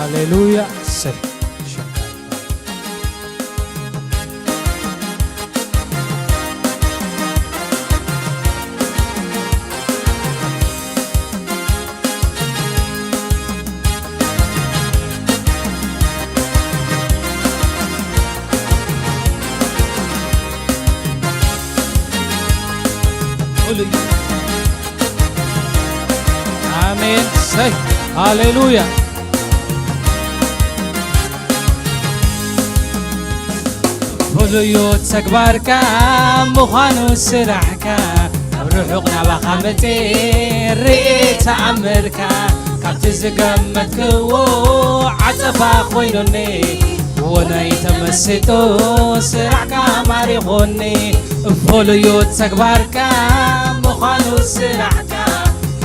ሃሌሉያ። እሰይ። ፍሉይ። ኣሜን። ሰይ። ሃሌሉያ። ፍሉዩ ተግባርካ ምዃኑ ስራሕካ፣ ኣብ ርሑቕ ናባኻ መጽእ ርኢ ተኣምርካ። ካብቲ ዝገመትክዎ ዓጸፋ ኮይኑኒ፣ ወናይ ተመሲጡ ስራሕካ ማሪኹኒ። ፍሉዩ ተግባርካ ምዃኑ ስራሕካ፣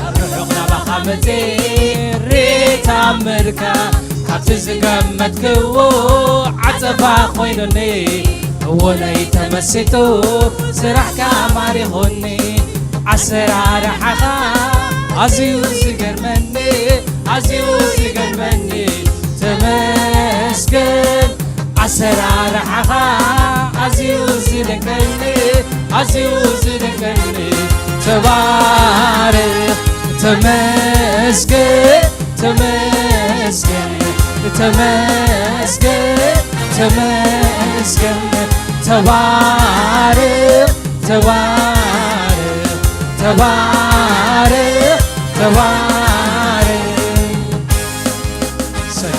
ኣብ ርሑቕ ናባኻ መጽእ ርኢ ተኣምርካ። ካብቲ ዝገመትክዎ ዓጸፋ ኮይኑኒ፣ ወናይ ተመሲጡ ስራሕካ ማሪኹኒ። ኣሰራርሓኻ ኣዝዩ ዝገርመኒ፣ ኣዝዩ ዝገርመኒ። ተመስገን። ኣሰራርሓኻ ኣዝዩ ዝደንቀኒ፣ ኣዝዩ ዝደንቀኒ። ተባረኽ። ተመስገን፣ ተመስገን፣ ተመስገን፣ ተመስገን። ተባረኽ፣ ተባረኽ፣ ተባረኽ፣ ተባረኽ። እሰይ።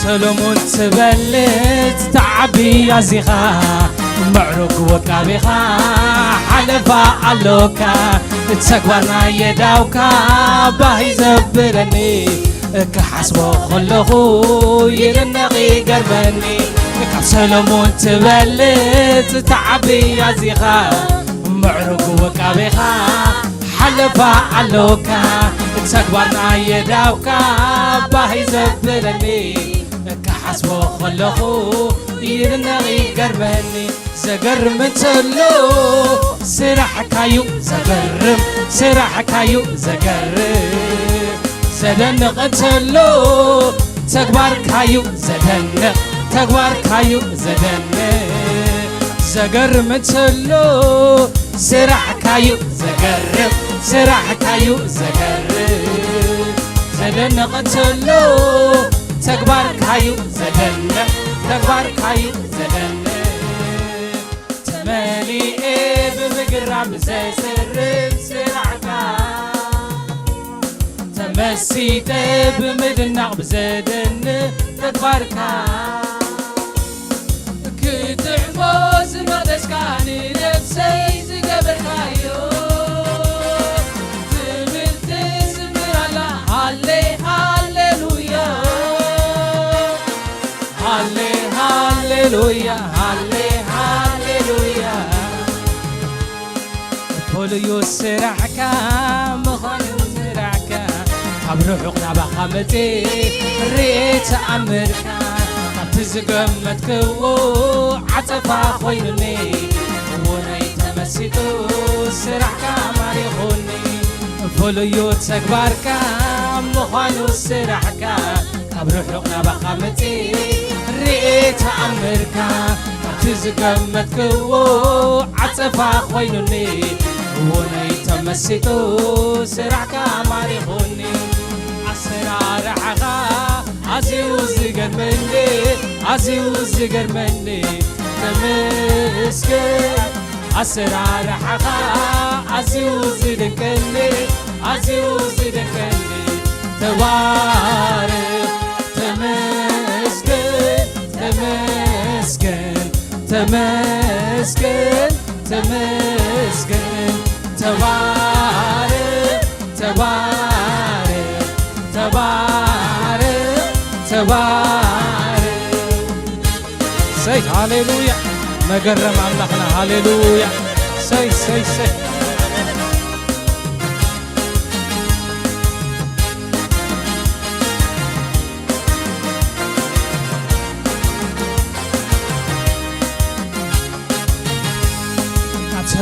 ሰሎሞን ትበልጽ ትዓቢ ኣዚኻ፣ ምዕሩግ ውቃቤኻ ሓለፋ ኣሎካ። ተግባር ናይ የዳውካ ባህ ዘብለኒ፣ ክሓስቦ ከለኹ ይድነቕ ይገርመኒ። ካብ ሰሎሞን ትበልጽ ትዓቢ ኣዚኻ፣ ምዕሩግ ውቃቤኻ ሓለፋ ኣሎካ። ተግባር ናይ የዳውካ ባህ ዘብለኒ፣ ክሓስቦ ከለኹ ይድነቕ ይገርመኒ። ዘገርም እንተሎ ስራሕካዩ ዘገርም፣ ስራሕካዩ ዘገርም። ዘደንቕ እንተሎ ተግባርካዩ ዘደንቕ፣ ተግባርካዩ ዘደንቕ። ዘገርም እንተሎ ስራሕካዩ ዘገርም፣ ስራሕካዩ ዘገርም። ዘደንቕ እንተሎ ተግባርካዩ ዘደንቕ፣ ተግባርካዩ ዘደንቕ። ተመሊኤ ብምግራም ዘስርም ስራሕካ፣ ተመሲጠ ብምድናቕ ብዘደንቕ ተግባርካ። ክጥዕሞ ዝመቕደስካ ንነፍሰይ ዝገበርካዮ፣ ትብል ትዝምር ኣላ። ሃሌ ሃሌሉያ፣ ሃሌ ሃሌሉያ፣ ሃሌ ሃሌሉያ። ፍሉዩ ስራሕካ ምዃኑ ስራሕካ፣ ካብ ርሑቕ ናባኻ መጽእ ርኤ ተኣምርካ። ካብቲ ዝገመትክዎ ዓጸፋ ኮይኑኒ፣ እውነይ ተመሲጡ ስራሕካ ማሪኹኒ። ፍሉዩ ተግባርካ ምዃኑ ስራሕካ፣ ካብ ርሑቕ ናባኻ መጺ ርኤ ተኣምርካ። ካብቲ ዝገመትክዎ ዓጸፋ ኮይኑኒ፣ እውነይ ተመሲጡ ስራሕካ ማሪኹኒ። ኣሰራርሓኻ ኣዝዩ ዝገርመኒ፣ ኣዝዩ ዝገርመኒ። ተመስገን። ኣሰራርሓኻ ኣዝዩ ዝደንቀኒ፣ ኣዝዩ ዝደንቀኒ። ተባረኽ፣ ተመስገን፣ ተመስገን፣ ተመስገን፣ ተመስገን። ተባረኽ፣ ተባረኽ፣ ተባረኽ፣ ተባረኽ። ሰይ ሃሌሉያ፣ መገረም ኣምላኽና። ሃሌሉያ። ሰይ ሰይ ሰይ።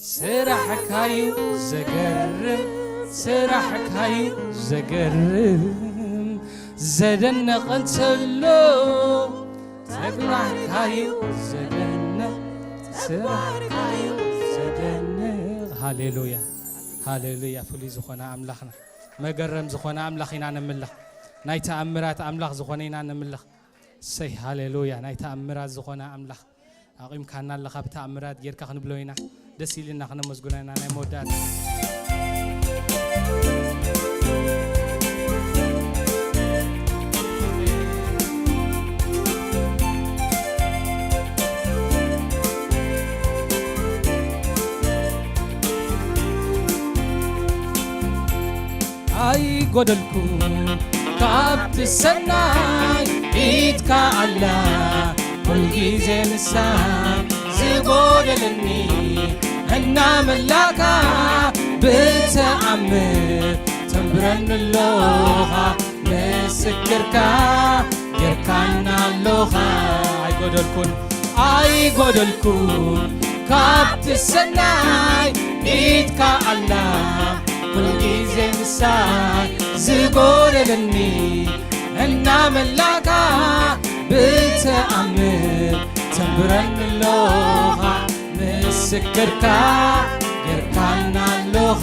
ስራሕካዩ ዘገርም፣ ስራሕካዩ ዘገርም፣ ዘደንቕ እንተሎ ተግባርካዩ ዘደንቕ፣ ስራሕካዩ ዘደንቕ። ሃሌሉያ፣ ሃሌሉያ። ፍሉይ ዝኾነ ኣምላኽና፣ መገረም ዝኾነ ኣምላኽ ኢና ነምልኽ። ናይ ተኣምራት ኣምላኽ ዝኾነ ኢና ነምልኽ። ሰይ ሃሌሉያ። ናይ ተኣምራት ዝኾነ ኣምላኽ ኣቑምካና ኣለኻ። ብተኣምራት ጌርካ ክንብሎ ኢና። ደስ ኢልና ክነመስግኖ ኢና። ናይ መወዳእታ ኣይጎደልኩ ካብቲ ሰናይ ኢድካ ኣላ፣ ኩልጊዜ ንሳ ዝጎደለኒ እናመላእካ ብተኣምር ተንብረኒ ኣሎኻ፣ ምስክርካ ጌርካና ኣሎኻ። ኣይጎደልኩን ኣይጎደልኩን ካብቲ ሰናይ ኢድካ ኣላ፣ ኩልጊዜ ምሳይ ዝጎደለኒ እናመላእካ ብተኣምር ተንብረኒ ኣሎኻ፣ ምስክርካ ጌርካና ኣሎኻ።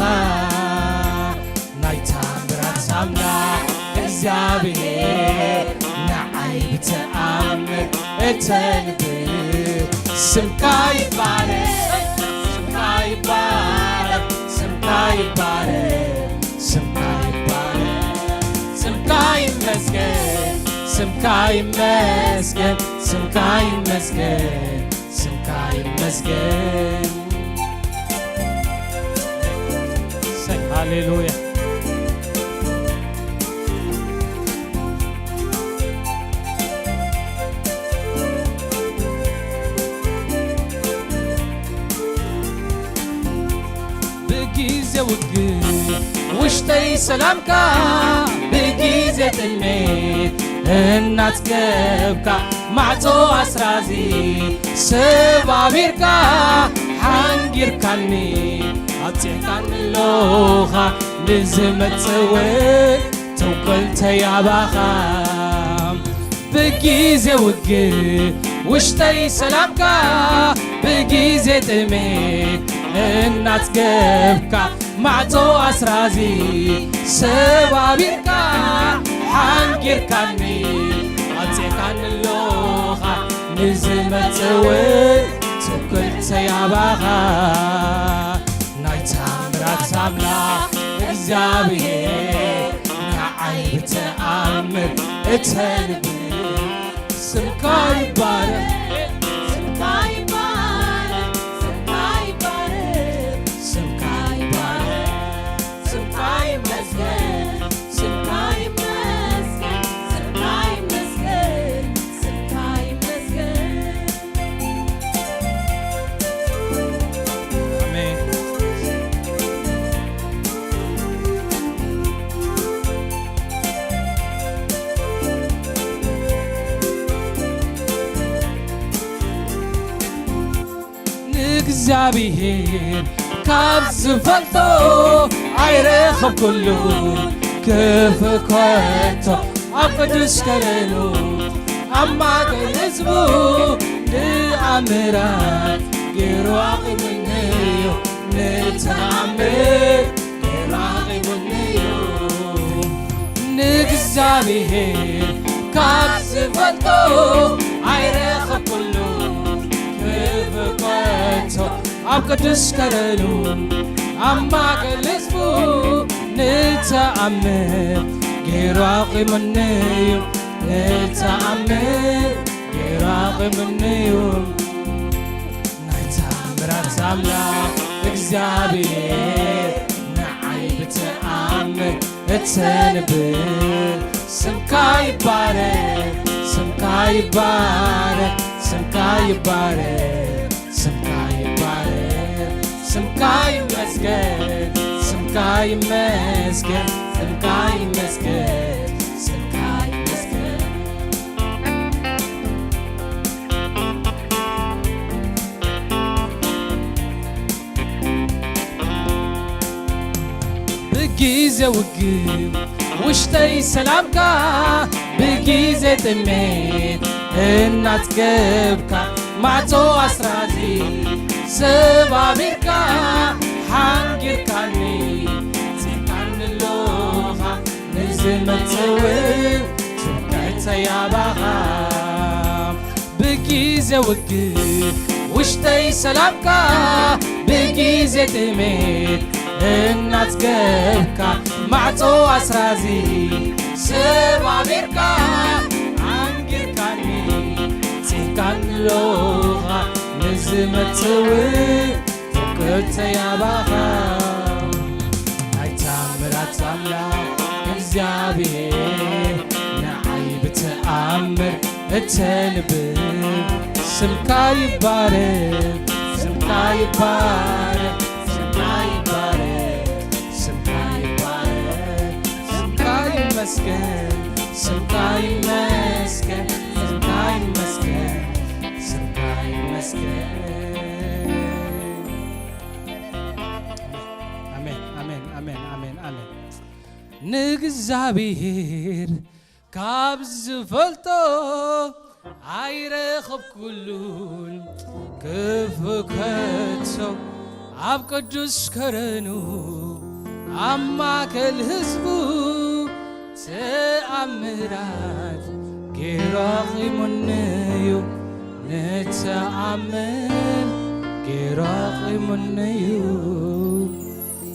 ናይ ታምራት ኣምላኽ እግዚኣብሔር ንዓይ ብተኣምር እተንብር። ስምካ ይባረክ፣ ስምካ ይባረክ፣ ስምካ ይባረክ፣ ስምካ ይባረክ፣ ስምካ ይመስገን፣ ስምካ ይመስገን፣ ስምካ ይመስገን፣ ስምካ ይመስገን። ሰይ ሃሌሉያ። ብግዜ ውግእ ውሽጠይ ሰላምካ፣ ብግዜ ጥሜት እናጽገብካ፣ ማዕጾ ኣስራዚ ሰባቢርካ፣ ሓንጊርካኒ ኣብጺሕካኒ ኣሎኻ፣ ንዝመጽእ እውን ተንኮል ተያባኻ። ብግዜ ውግእ ውሽጠይ ሰላምካ፣ ብግዜ ጥሜት እናጽገብካ፣ ማዕጾ ኣስራዚ ሰባቢርካ፣ ሓንጊርካኒ ኣብጺሕካኒ ኣሎኻ፣ ንዝመጽእ እውን ትኩል ሰያባኻ። ናይ ታምራት ኣምላኽ እግዚኣብሔር ንዓይ ብተኣምር እተንብር። ስምካ ይባረክ፣ ስምካ ይባረክ፣ ስምካ ይባረክ፣ ስምካ ይባረክ፣ ስምካ ይመስገን፣ ስምካ ይመስገን፣ ስምካ ይመስገን፣ ስምካ ይመስገን። ኣሜን። ንእግዚኣብሔር ካብ ዝፈልጦ ኣይረኸብኩሉን ክፉእ ከቶ። ኣብ ቅዱስ ከረኑ ኣብ ማእከል ህዝቡ ንኣምራት ገይሩ ኣቑሙኒ'ዩ፣ ንተኣምር ገይሩ ኣቑሙኒ'ዩ። ንእግዚኣብሔር ካብ ዝፈልጦ ኣይረኸብኩሉን ክፉእ ከቶ። ኣብ ቅዱስ ከረኑ ኣብ ማእከል ህዝቡ ንተኣምር ገይሩ ኣቑሙኒ'ዩ፣ ንተኣምር ገይሩ ኣቑሙኒ'ዩ። ናይ ታምራት ኣምላኽ እግዚኣብሔር ንዓይ ብተኣምር እተንብር። ስምካ ይባረክ፣ ስምካ ይባረክ፣ ስምካ ይባረክ፣ ስምካ ይባረክ፣ ስምካ ይመስገን፣ ስምካ ይመስገን፣ ስምካ ይመስገን፣ ስምካ ይመስገን። ግዜ ውግእ ውሽጠይ ሰላምካ፣ ብግዜ ጥሜት እናጽገብካ፣ ማዕጾ ኣስራዚ ሰባቢርካ፣ ሓንጊርካኒ ጽንካኒ ኣለኻ። ንዝመጽእ እውን ትምክሕተይ ኣባኻ። ብግዜ ውግእ ውሽጠይ ሰላምካ፣ ብግዜ ጥሜት እናጽገብካ፣ ማዕጾ ኣስራዚ ሰባቢርካ፣ ኣንጊርካኒ ጽንካኒ ኣለኻ። ንዝመጽእ እውን ትምክሕተይ ኣባኻ። ናይ ታምራት ኣምላኽ እግዚኣብሔር፣ ንዓይ ብተኣምር እተንብር፣ ስምካ ይባረክ፣ ስምካ ይባረክ፣ ስምካ ይባረክ፣ ስምካ ይባረክ፣ ስምካ ይመስገን፣ ስምካ ይመስገን፣ ስምካ ይመስገን፣ ስምካ ይመስገን። ኣሜን፣ ኣሜን፣ ኣሜን፣ ኣሜን፣ ኣሜን። ንእግዚኣብሔር ካብ ዝፈልጦ ኣይረኸብኩሉን ክፉእ ከቶ፣ ኣብ ቅዱስ ከረኑ ኣብ ማእከል ህዝቡ ተኣምራት ገይሩ ኣቑሙኒ እዩ። ንተኣምር ገይሩ ኣቑሙኒ እዩ።